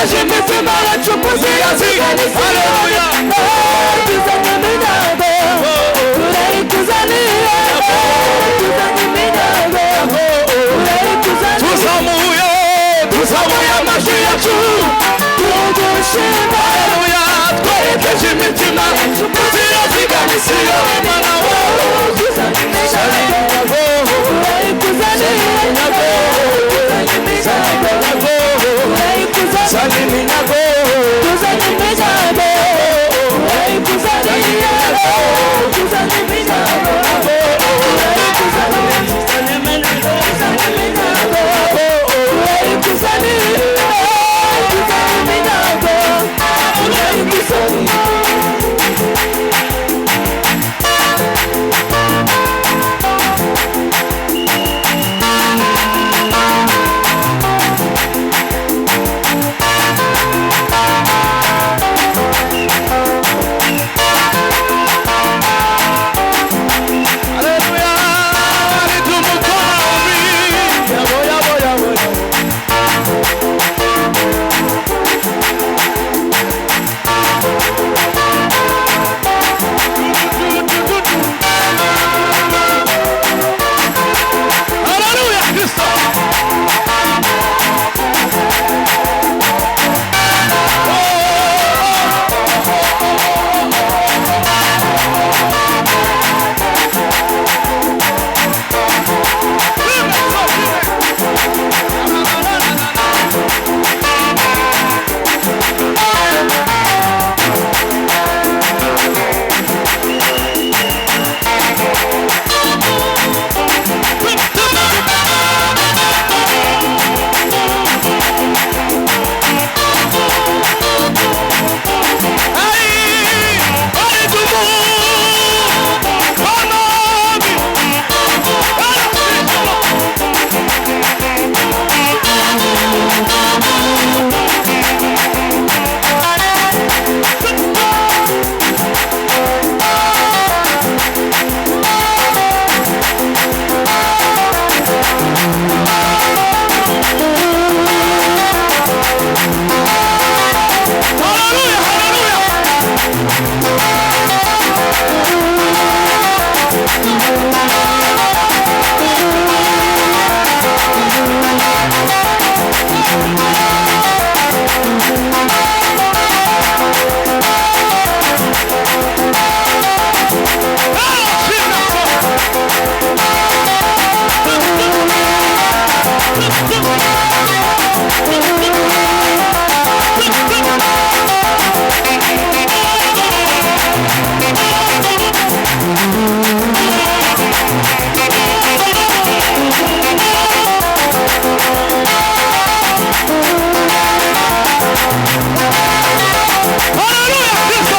Twerekeje imitima yacu ku nzira zigana i Siyoni. Tuzanye iminyago, turayikuzaniye. Tuzanye iminyago, turayikuzaniye. Tuzamuye, tuzamuye amajwi yacu tugushima. Haleluya, twerekeje imitima ku nzira zigana i Siyoni. Mana we, tuzanye iminyago, turayikuzaniye. Tuzanye iminyago, turayikuzaniye. Zana iminyago, tuzanye iminyago, turayikuzaniye. Tuzanye iminyago, turayikuzaniye. Tuzanye iminyago, turayikuzaniye. Tuzanye iminyago, turayikuzaniye. Haleluya, ritumukwami. Yabo, yabo, yabo, yabo. Haleluya, Kristo. Haleluya, haleluya. Haleluya, Kristo.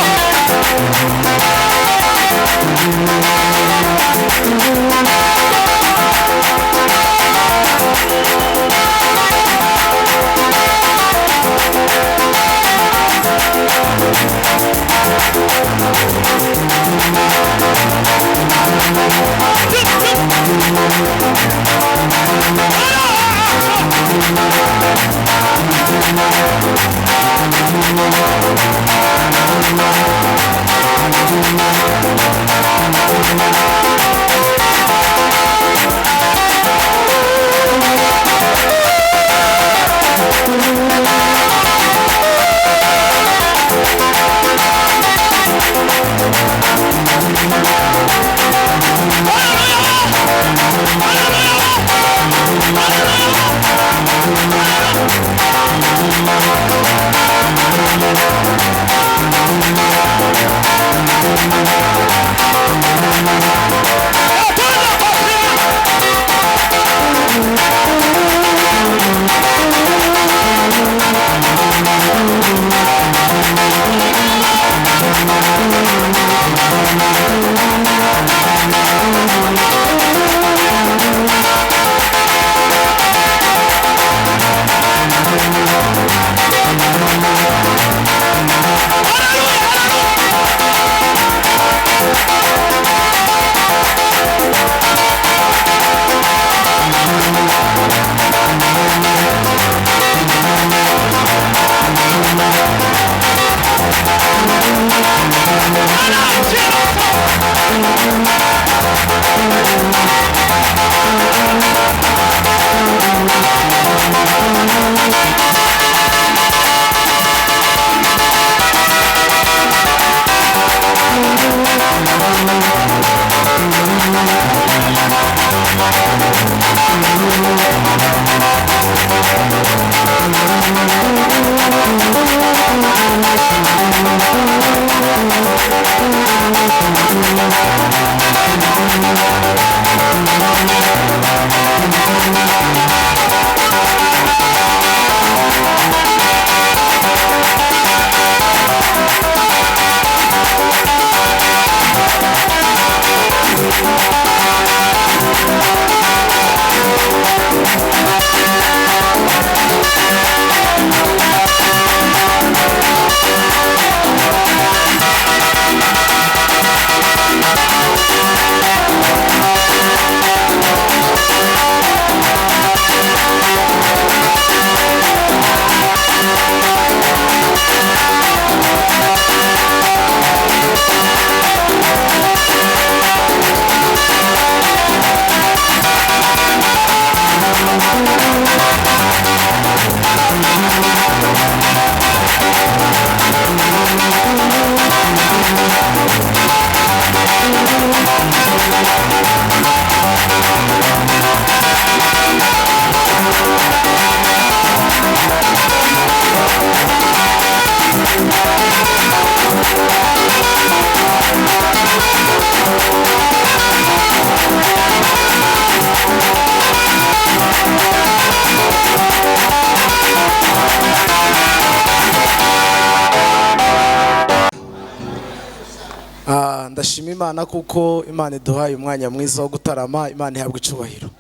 Ndashima Imana kuko Imana iduhaye umwanya mwiza wo gutarama. Imana ihabwa icubahiro,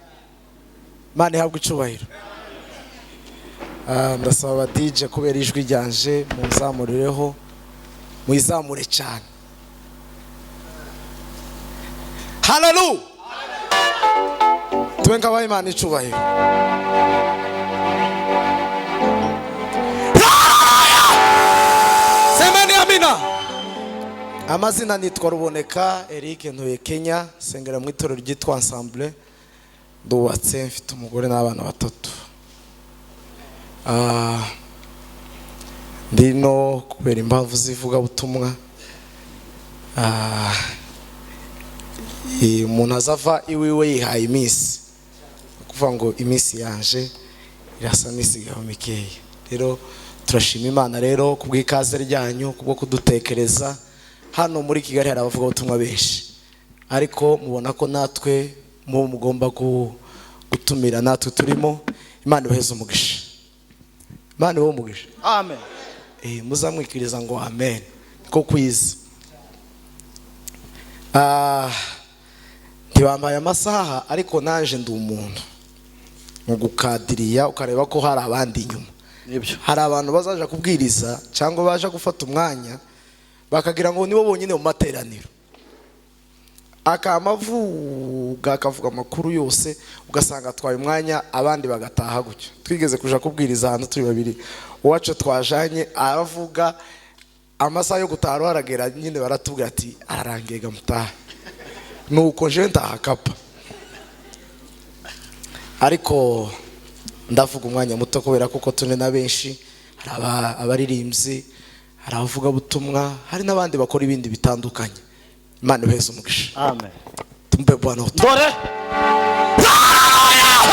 Imana ihabwa icubahiro. Ndasaba aba DJ kubera ijwi ryanje munzamurireho, muyizamure cyane. Haleluya! Tube ngabaha Imana icubahiro. Semeni amina. Amazina nitwa Ruboneka Eric, ntuye Kenya, sengera mu itorero ryitwa Ensemble, ndubatse, mfite umugore n'abana batatu. Ndino kubera impamvu z'ivugabutumwa. Umuntu azava iwiwe yihaye iminsi, kuvuga ngo iminsi yanje irasa n'isigaho mikeya. Rero turashima Imana rero kubw'ikaze ryanyu, kubwo kudutekereza. Hano muri Kigali hari abavugabutumwa benshi, ariko mubona ko natwe mu mugomba gutumira natwe turimo. Imana ibaheze umugisha, Imana ibahe umugisha. Amen. Muzamwikiriza ngo amen ko kwiza. Ntibambaye amasaha, ariko naje ndi umuntu mu gukadiriya, ukareba ko hari abandi inyuma. Nibyo. Hari abantu bazaja kubwiriza cyangwa baje gufata umwanya bakagira ngo nibo bonyine mu materaniro, akamavuga akavuga amakuru yose, ugasanga atwaye umwanya abandi bagataha gutyo. Twigeze kuja kubwiriza ahantu turi babiri, uwacu twajanye aravuga amasaha yo gutaha aragera nyine, baratubwira ati ararangiye gamutaha, nuko je ntaha kapa. Ariko ndavuga umwanya muto kubera kuko tune na benshi, hari abaririmbyi, hari abavugabutumwa, hari n'abandi bakora ibindi bitandukanye. Imana ibaheze umugisha. Amen. Tumpe Bwana utu. Dore.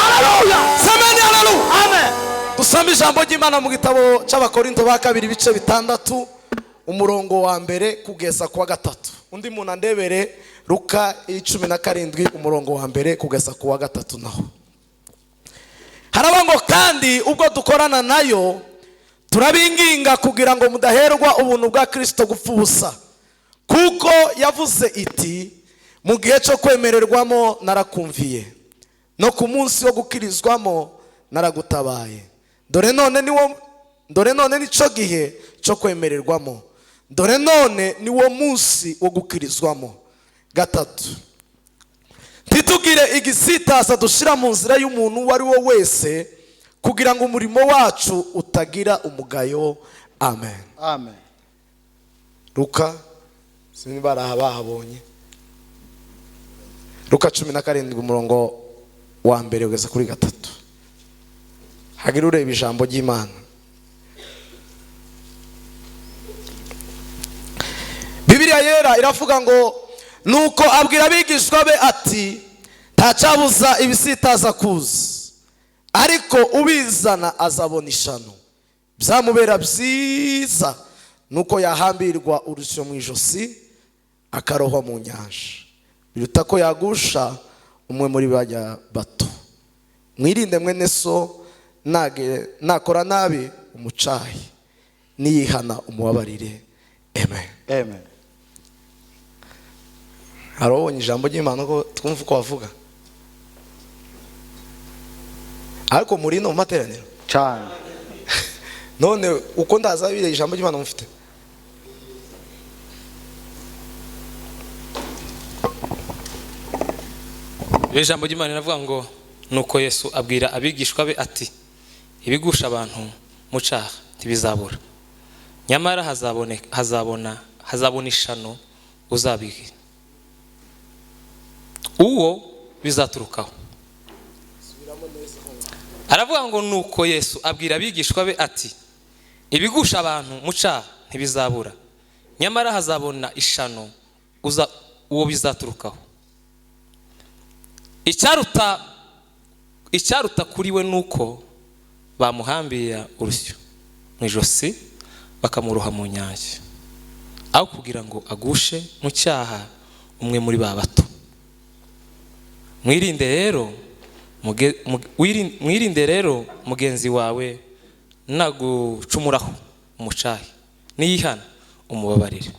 Haleluya! Semeni haleluya! Amen. Dusome ijambo ry'Imana mu gitabo cy'Abakorinto ba kabiri ibice 6 umurongo wa mbere kugeza kuwa 3. Undi muntu andebere Luka 17 umurongo wa mbere kugeza kuwa 3 naho. Haraba ngo kandi ubwo dukorana nayo turabinginga kugira ngo mudaherwa ubuntu bwa Kristo gupfa ubusa, kuko yavuze iti mu gihe cyo kwemererwamo narakumviye, no ku munsi wo gukirizwamo naragutabaye. Dore none nico gihe cyo kwemererwamo, dore none niwo munsi wo gukirizwamo. 3. Ntitugire igisitaza dushira mu nzira y'umuntu uwo ari we wese, kugira ngo umurimo wacu utagira umugayo. Amen. Amen. Luka sinzi bahabonye. Luka 17 umurongo wa mbere ugeza kuri 3. Hagira ureba ijambo ry'Imana. Bibiliya yera iravuga ngo nuko abwira abigishwa be ati ntacyabuza ibisitaza kuza, ariko ubizana azabona ishano. Byamubera byiza nuko yahambirwa urusyo mu ijosi akarohwa mu nyanja, biruta ko yagusha umwe muri bajya bato. Mwirinde mwene so nakora nabi umucahe, niyihana umubabarire. Amen. Amen. Harabonye ijambo ry'Imana ko twumva uko bavuga, ariko muri no materaniro cyane. None uko ndazabire ijambo ry'Imana mufite. Ijambo ry'Imana riravuga ngo nuko Yesu abwira abigishwa be ati ibigusha abantu mu cyaha ntibizabura, nyamara hazabona ishano uzabigira uwo bizaturukaho. Aravuga ngo nuko Yesu abwira abigishwa be ati ibigusha abantu mu cyaha ntibizabura, nyamara hazabona ishano uwo bizaturukaho. Icyaruta kuri we nuko bamuhambira urusyo mu ijosi bakamuroha mu nyanja, aho kugira ngo agushe mu cyaha umwe muri ba bato. Mwirinde rero mugenzi wawe nagucumuraho umucahe, niyihana umubabarire.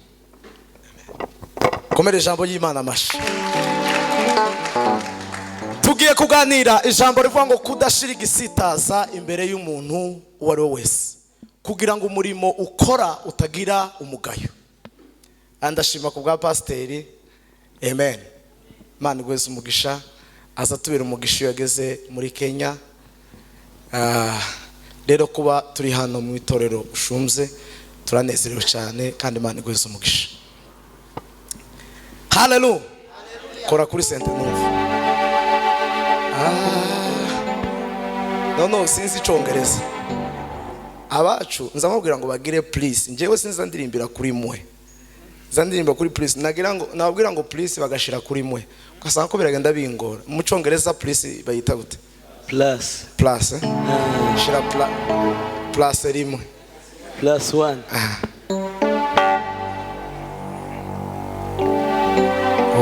Komera ijambo ry'Imana amashi. Tugiye kuganira ijambo rivuga ngo kudashira igisitaza imbere y'umuntu uwo ari we wese, kugira ngo umurimo ukora utagira umugayo. Ndashima ku bwa pasiteri, amen. Imana iguheze umugisha, aza tubera umugisha iyo yageze muri Kenya. Rero kuba turi hano mu itorero ushumze turanezerewe cyane, kandi Imana iguheze umugisha. Haleluya. Kora kuri sente numva. No sinzi icongereza. Abacu nzamubwira ngo bagire please. Njyewe sinzi ndirimbira kuri mwe, zandirimba kuri please. Nagira ngo nababwira ngo please bagashira kuri mwe, ugasanga ko biragenda bingora. Mu congereza please bayita gute? Plus. Plus, eh? Shira plus rimwe. Plus one.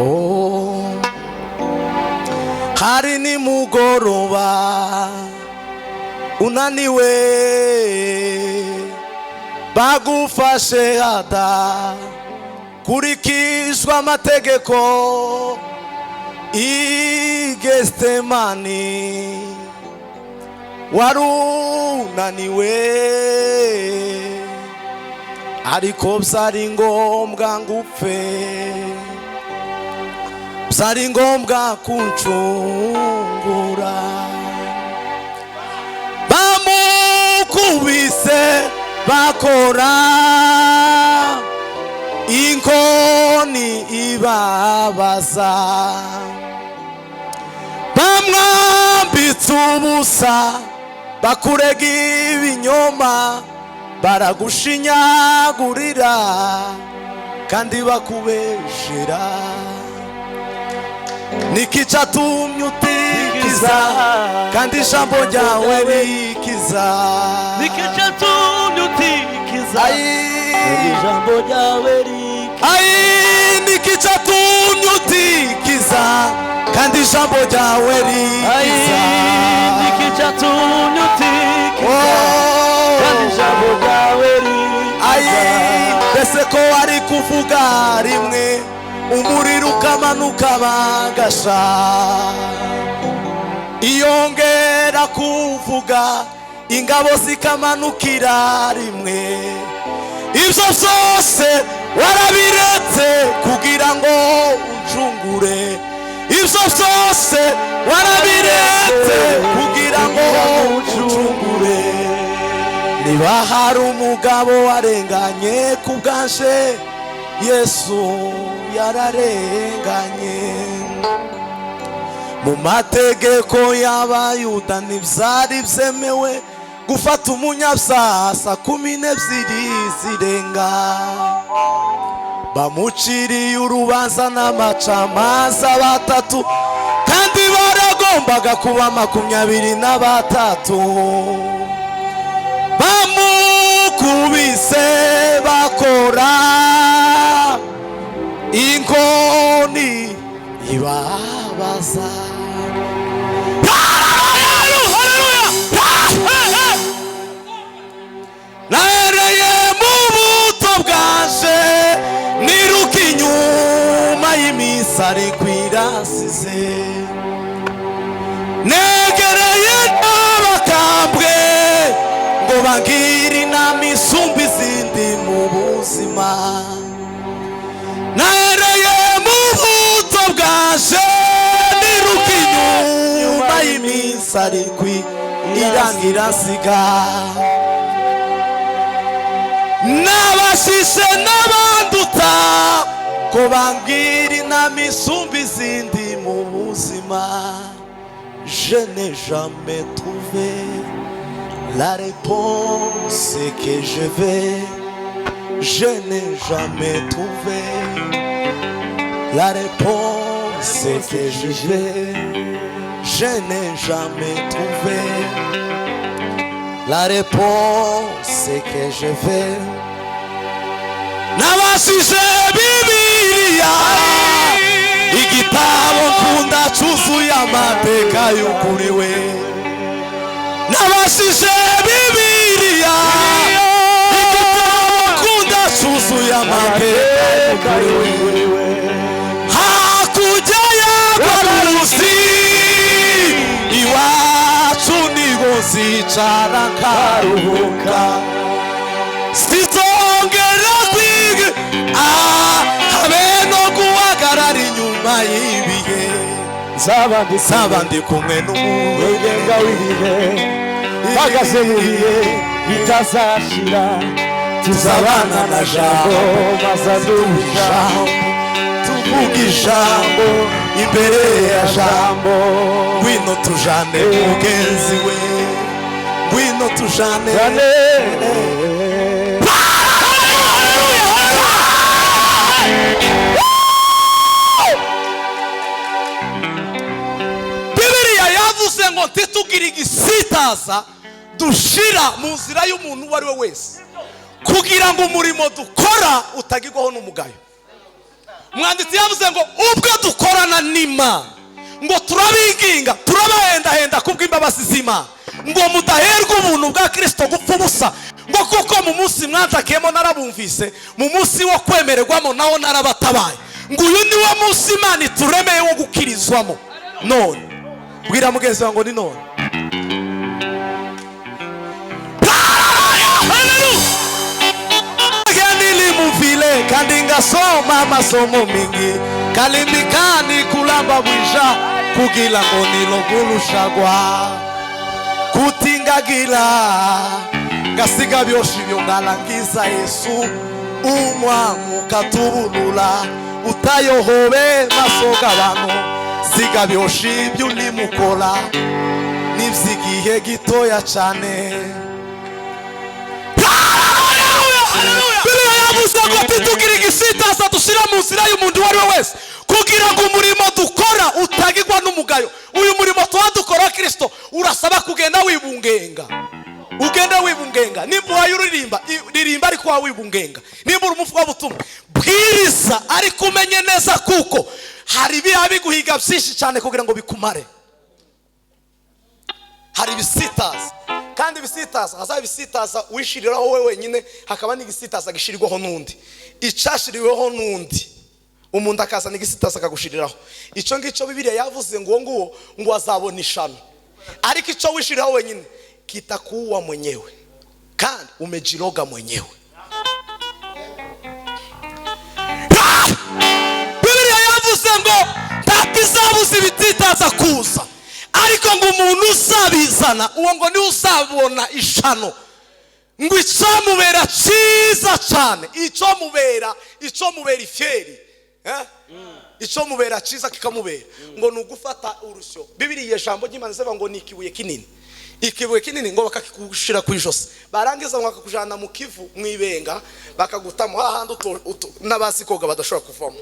Oh. Hari nimugoroba unaniwe, bagufashe hada kurikizwa amategeko i Getsemani, warunaniwe, ariko byari ngombwa ngupfe, byari ngombwa kuncungura. Bamukubise bakora inkoni ibabaza, bamwambitse ubusa bakurega ibinyoma, baragushinyagurira kandi bakubeshera. Niki cyatumye utikiza kandi ijambo ryawe rikiza? Niki cyatumye utikiza kandi ijambo ryawe rikiza? Ai, niki cyatumye utikiza kandi ijambo ryawe rikiza? Niki cyatumye utikiza kandi ijambo ryawe rikiza? Ai, mbese ko wari kuvuga rimwe umuriro ukamanuka bagasha, iyongera kuvuga ingabo zikamanukira rimwe. Ibyo byose warabiretse kugira ngo uncungure, ibyo byose warabiretse kugira ngo uncungure. Niba hari umugabo warenganye ku bwanje, Yesu yararenganye. Mu mategeko y'Abayuda ntibyari byemewe gufata umunyabyaha saa 12 zirenga. Bamuciriye urubanza n'amacamanza batatu, kandi baragombaga kuba 23. Bamukubise bakora inkoni ibabaza. Nahereye mu buto bwanje niruka inyuma y'iminsi ariko irasize, negereye n'abakambwe ngo bangire inama isumba izindi mu buzima. Nahereye mu buto bwanje niruka inyuma y'iminsi ariko irasiga, n'abashishe n'abanduta ko bangira inama isumba izindi mu buzima. Je n'ai jamais trouvé la réponse que je vais. Je n'ai jamais trouvé la réponse que je vais. Je n'ai jamais trouvé la réponse que je vais. Nabashije Bibiliya, igitabo nkunda cyuzuye amateka y'ukuri we. Nabashije Bibiliya, igitabo nkunda cyuzuye amateka y'ukuri we. Ndicara nkaruhuka, sizongera kwiga habe no guhagarara inyuma y'ibihe. Nzaba ndi kumwe n'umugenga w'ibihe, mpagaze mu bihe bitazashira. Tuzabana na Jambo, maze aduha ijambo, tuvuga ijambo imbere ya Jambo. Jambo. Ngwino tujane, mugenzi we, ngwino tujane. Jane. Bibiliya yavuze ngo ntitugire igisitaza dushira mu nzira y'umuntu uwo ari we wese, kugira ngo umurimo dukora utagirwaho n'umugayo. Umwanditsi yavuze ngo ubwo dukorana n'Imana, ngo turabinginga, turabahendahenda kubw'imbabazi z'Imana, ngo mudaherwa ubuntu bwa Kirisito gupfa ubusa, ngo kuko mu munsi mwantakiyemo narabumvise, mu munsi wo kwemererwamo nawo narabatabaye. Ngo uyu ni wo munsi Imana ituremeye wo gukirizwamo. None bwira mugenzi wawe ngo ni none. Nilimuvile kandi ngasoma masomo mingi kalimbikani kulamba bwija kugira ngo nilogulushagwa kutingagira ngasiga byoshe ibyo ngarangiza Yesu umwamukatubulula utayohobe masoga abantu siga byoshe ibyo ulimukora n'iby'igihe gitoya cyane. Bibiliya yavuze ngo ntitugire igisitaza dushyira mu nzira y'umuntu uwo ari we wese, kugira ngo umurimo dukora utagirwa n'umugayo. Uyu murimo tuba dukora Kirisito urasaba kugenda wibungenga, ugenda wibungenga. Nimba uhaye uririmba, ririmba ariko wawe wibungenga. Nimba uri umuvugabutumwa, bwiriza ariko umenye neza, kuko hari ibiha biguhiga byinshi cyane kugira ngo bikumare. Hari ibisitaza, kandi ibisitaza hazaba ibisitaza wishiriraho wowe wenyine, hakaba n'igisitaza gishirirwaho n'undi. Icashiriweho n'undi, umuntu akazana igisitaza akagushiriraho, icyo ngicyo Bibiliya yavuze ngo uwo nguwo ngo azabona ishano. Ariko icyo wishiriraho wenyine kitakuwa mwenyewe, kandi umejiroga mwenyewe. Bibiliya yavuze ngo ntakizabuza ibititaza kuza, ariko ngo umuntu uzabizana uwo ngo niwe uzabona ishano. Ngo icamubera cyiza cyane, icomubera ifyeri, icomubera cyiza kikamubera, ngo ni ugufata urusyo. Bibiliya ijambo ry'Imana rivuga ngo ni ikibuye kinini, ikibuye kinini ngo bakakigushira ku ijosi, barangiza ngo bakakujana mu Kivu mu ibenga, bakagutamo hahandi n'abazi koga badashobora kuvamo,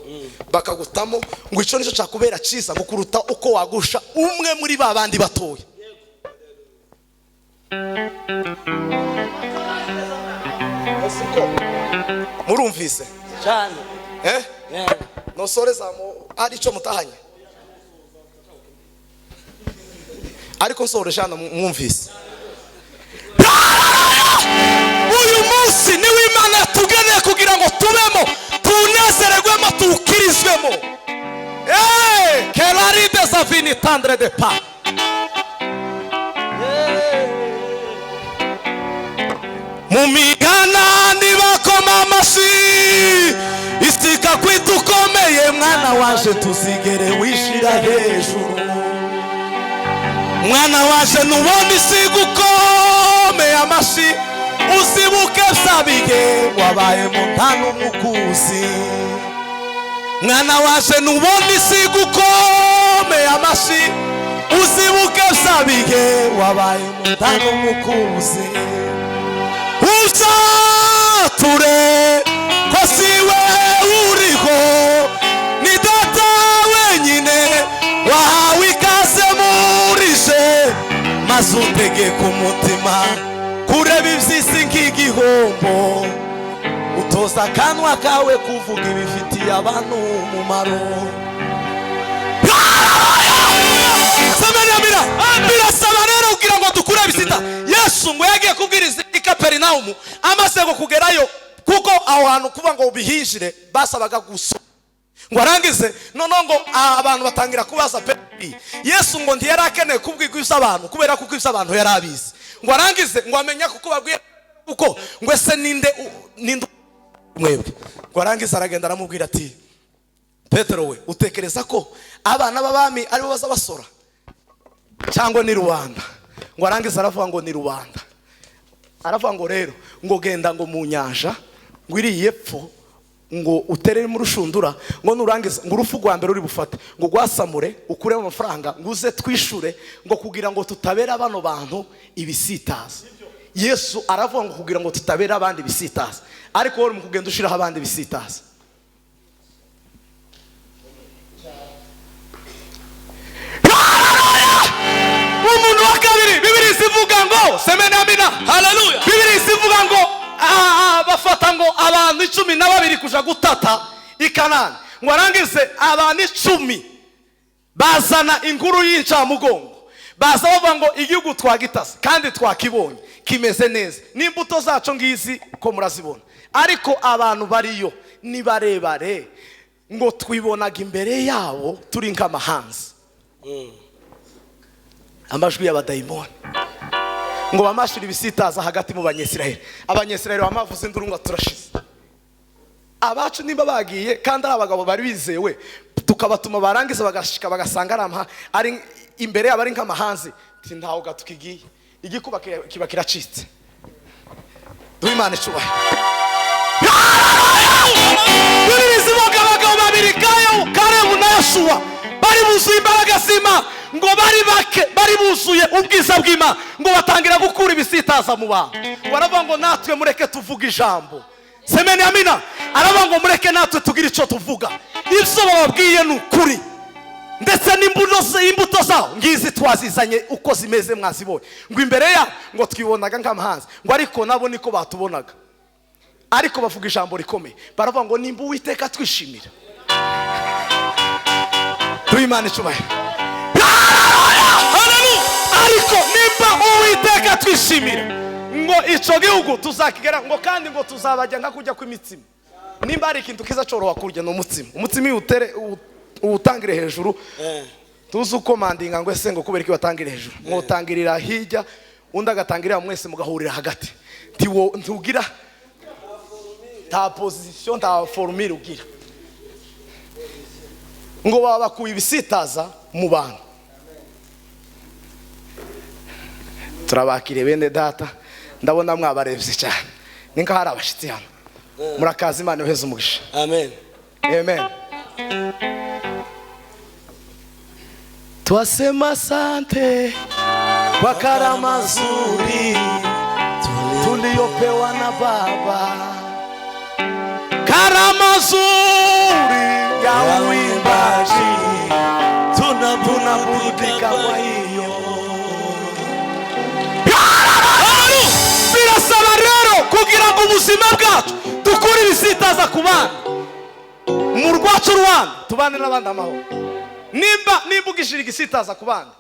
bakagutamo. Ngo icyo nicyo cyakubera cyiza ngo kuruta uko wagusha umwe muri ba bandi batoya. Murumvise cyane? Nosore zamo ari icyo mutahanye, ariko nsoreje hano mwumvise. Uyu munsi niwo Imana yatugeneye kugira ngo tubemo, tunezererwemo, tuwukirizwemo. Kelari des avini tendre de pas. Mu migana ntibakoma amashyi, isika kwita ukomeye, mwana waje tuzigere wishira hejuru. Mwana waje nubona isiga ukomeye amashyi, uzibuke bya bihe wabayemo nta n'umukuzi. Mwana waje nubona isiga ukomeye amashyi, uzibuke bya bihe wabayemo nta n'umukuzi. Uzature ko siwe uriho, ni data wenyine wahawe ikaze murije, maze utegeka umutima kureba iby'isi nk'igihombo, utoza akanwa kawe kuvuga ibifitiye abantu umumaro. Birasaba rero kugira ngo dukure ibisita. Yesu ngo yagiye kubwiriza i Kaperinaumu, amaze ngo kugerayo, kuko aho hantu kuba ngo bihinjire basabaga gusa ngo arangize. Noneho ngo abantu batangira kubaza Petero. Yesu ngo ntiyari akeneye kubwirwa iby'abantu, kubera kuko iby'abantu yari abizi. Ngo arangize ngo amenya kuko babwiye uko ngo ese ninde ninde mwebwe. Ngo arangize aragenda aramubwira ati Petero we, utekereza ko abana b'abami aribo baza basora cyangwa ni rubanda? Ngo arangize aravuga ngo ni rubanda. Aravuga ngo rero ngo genda ngo mu nyanja ngo iri yepfo ngo uterere mu rushundura, ngo nurangiza ngo urufu rwa mbere uri bufate ngo gwasamure ukuremo amafaranga ngo uze twishure, ngo kugira ngo tutabera bano bantu ibisitaza. Yesu aravuga ngo kugira ngo tutabera abandi ibisitaza, ariko wowe mu kugenda ushiraho abandi ibisitaza. Umuntu wa kabiri, Bibiri zivuga ngo semena amina, Haleluya. Bibiri zivuga ngo bafata ngo abantu 12 kuja gutata i Kanani. Ngo arangize abantu 10 bazana inkuru y'incamugongo, baza bavuga ngo igihugu twagitase kandi twakibonye kimeze neza, n'imbuto zaco ngizi ko murazibona, ariko abantu bariyo ni barebare, ngo twibonaga imbere yabo turi nk'amahanzi. Amajwi y'abadayimoni ngo bamashira ibisitaza hagati mu Banyisiraheli. Abanyisiraheli bamavuze induru ngo turashize, abacu nimba bagiye kandi ari abagabo bari bizewe, tukabatuma barangiza bagashika bagasanga ari imbere yabo ari nk'amahanzi, ntaho gatukigiye, igikuba kiba kiracitse. Duhe Imana icubahiro. Bibiri zivuga abagabo babiri, Kalebu na Yoshuwa, bari buzuye imbaraga z'Imana, ngo bari bake, bari buzuye ubwiza bw'Imana, ngo batangira gukura ibisitaza mu bantu. Baravuga ngo natwe mureke tuvuga ijambo. Semeni amina. Aravuga ngo mureke natwe tugira ico tuvuga. Ibyo bababwiye ni ukuri, ndetse n'imbuto zaho ngizi twazizanye uko zimeze mwazibonye. Ngo imbere ya ngo twibonaga nk'amahanzi, ngo ariko nabo niko batubonaga. Ariko bavuga ijambo rikomeye, baravuga ngo nimba Uwiteka twishimira. Duhe Imana icubahiro. Ariko nimba Uwiteka twishimira, ngo ico gihugu tuzakigera, ngo kandi ngo tuzabajya nka kujya kw'imitsima. Nimba ari ikintu kiza coroha kurya no umutsima, umutsima utere utangire hejuru, tuzi uko mandinga ngo ese ngo kubera iki batangire hejuru, mwotangirira hirya undi agatangirira mwese mugahurira hagati. Ntugira ta position, ta formule ugira. Ngo baba bakuye ibisitaza mu bantu. Turabakire bene data, ndabona mwabarevye cyane, ninka hari abashitsi hano. Murakaza Imana yoheza umugisha. Amen. Amen. Twasema asante kwa karama nzuri tuliyopewa na Baba, karama nzuri ya uimbaji, tunaburudika kwa hiyo. Birasaba rero kugira ngo ubuzima bwacu dukure ibisitaza ku bana mu rwacu rwanda, tubane n'abandi amahoro. Nimba ugishira igisitaza ku bandi,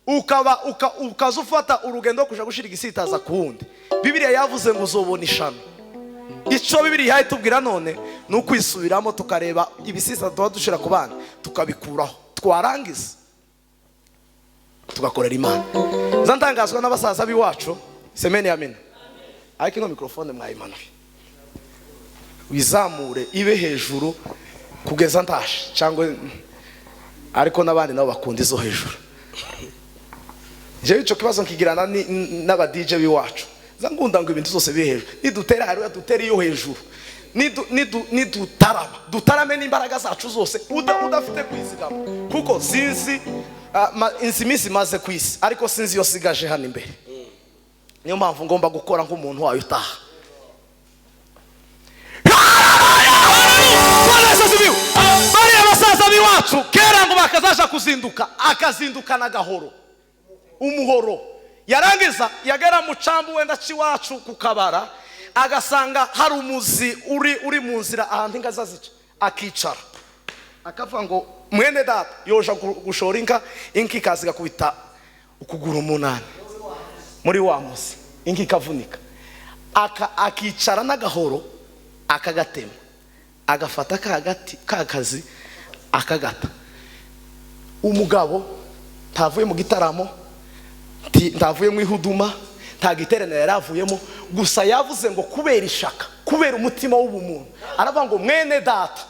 ukaba ukaza ufata urugendo kuja gushira igisitaza ku wundi, Bibiliya yavuze ngo uzobona ishano. Ico Bibiliya itubwira none ni ukwisubiramo tukareba ibisitaza tuba dushira ku bandi tukabikuraho, twarangiza tugakorera Imana. Zantangazwa n'abasaza b'iwacu semeni amina. Ariko ino mikrofone mwayimanuye, wizamure ibe hejuru kugeza ntashe, cyangwa ariko n'abandi nabo bakunda izo hejuru. Jewe ico kibazo nkigirana n'aba DJ b'iwacu, zangunda ngo ibintu zose biri hejuru, nidutera hariya dutera iyo hejuru, nidutarama dutarame n'imbaraga zacu zose, udafite kwizigama, kuko sinzi insi maze kwisi, ariko sinzi yo sigaje hano imbere. Niyo mpamvu ngomba gukora nk'umuntu wayo utaha. Bariya basaza b'iwacu kera ngo bakazaja kuzinduka, akazindukana gahoro umuhoro, yarangiza yagera mu cambu wenda ciwacu kukabara, agasanga hari umuzi uri mu nzira ahantu inka zazica, akicara akavuga ngo mwene data yoja gushora inka, inka ikaza igakubita ukuguru umunani muri wa muzi, inka ikavunika. Akicara n'agahoro akagatema, agafata kagati kakazi akagata. Umugabo ntavuye mu gitaramo, ntavuye mu ihuduma, Ntabwo iteraniro yari avuyemo. Gusa yavuze ngo kubera ishaka, kubera umutima w'ubumuntu, aravuga ngo mwene data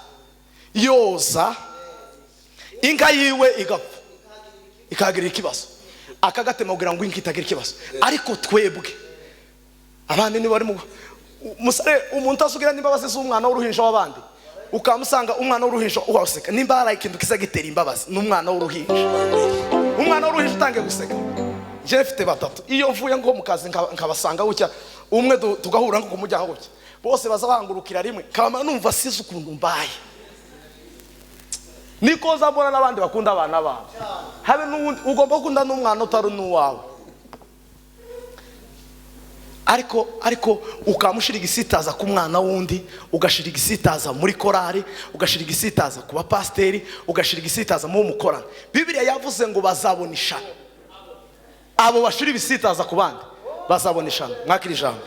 yoza inka yiwe igapfa ikagira ikibazo, akagatema kugira ngo inka itagira ikibazo. Ariko twebwe abandi niba bari mu musare, umuntu asugira n'imbabazi z'umwana w'uruhinja w'abandi, ukamusanga umwana w'uruhinja waseka. Nimba hari ikintu kiza gitera imbabazi, ni umwana w'uruhinja. Umwana w'uruhinja utangiye guseka. Njyewe mfite batatu. Iyo mvuye ngo mu kazi nkabasanga gutya, umwe tugahura nko ku muryango gutya, bose baza bahangurukira rimwe, nkaba numva size ukuntu mbaye. Niko nza mbona n'abandi bakunda abana babo. Habe n'uwundi ugomba gukunda n'umwana utari n'uwawe, ariko ukamushyira igisitaza ku mwana w'undi, ugashyira igisitaza muri korari, ugashyira igisitaza ku bapasiteri, ugashyira igisitaza mu bo mukorana. Bibiliya yavuze ngo bazabona ishano. Abo bashyira ibisitaza ku bandi bazabona ishano. Mwakira ijambo.